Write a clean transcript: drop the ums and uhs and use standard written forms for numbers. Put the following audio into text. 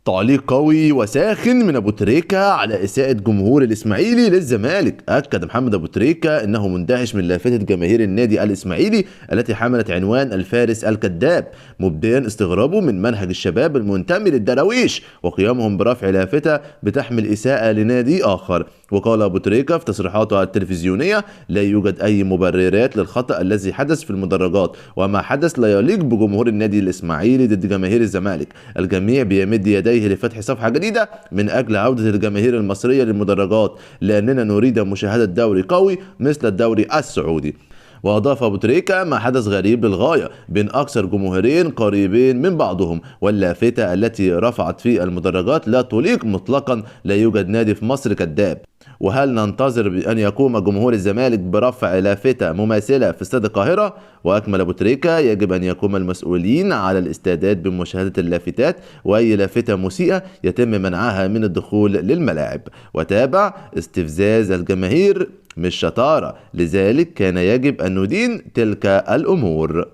تعليق قوي وساخن من ابو تريكة على اساءة جمهور الاسماعيلي للزمالك. اكد محمد ابو تريكة انه مندهش من لافتة جماهير النادي الاسماعيلي التي حملت عنوان الفارس الكذاب، مبديا استغرابه من منهج الشباب المنتمي للدراويش وقيامهم برفع لافتة بتحمل اساءة لنادي اخر. وقال ابو تريكة في تصريحاته التلفزيونية: لا يوجد اي مبررات للخطأ الذي حدث في المدرجات، وما حدث لا يليق بجمهور النادي الاسماعيلي ضد جماهير الزمالك. الجميع بيمد يديه لفتح صفحة جديدة من أجل عودة الجماهير المصرية للمدرجات، لأننا نريد مشاهدة دوري قوي مثل الدوري السعودي. وأضاف أبو تريكة: ما حدث غريب للغاية بين أكثر جمهورين قريبين من بعضهم، واللافتة التي رفعت في المدرجات لا تليق مطلقا. لا يوجد نادي في مصر كذاب. وهل ننتظر بأن يقوم جمهور الزمالك برفع لافتة مماثلة في استاد القاهرة؟ وأكمل أبو تريكة: يجب أن يقوم المسؤولين على الاستعداد بمشاهدة اللافتات، وأي لافتة مسيئة يتم منعها من الدخول للملاعب. وتابع: استفزاز الجماهير مش شطارة، لذلك كان يجب أن ندين تلك الأمور.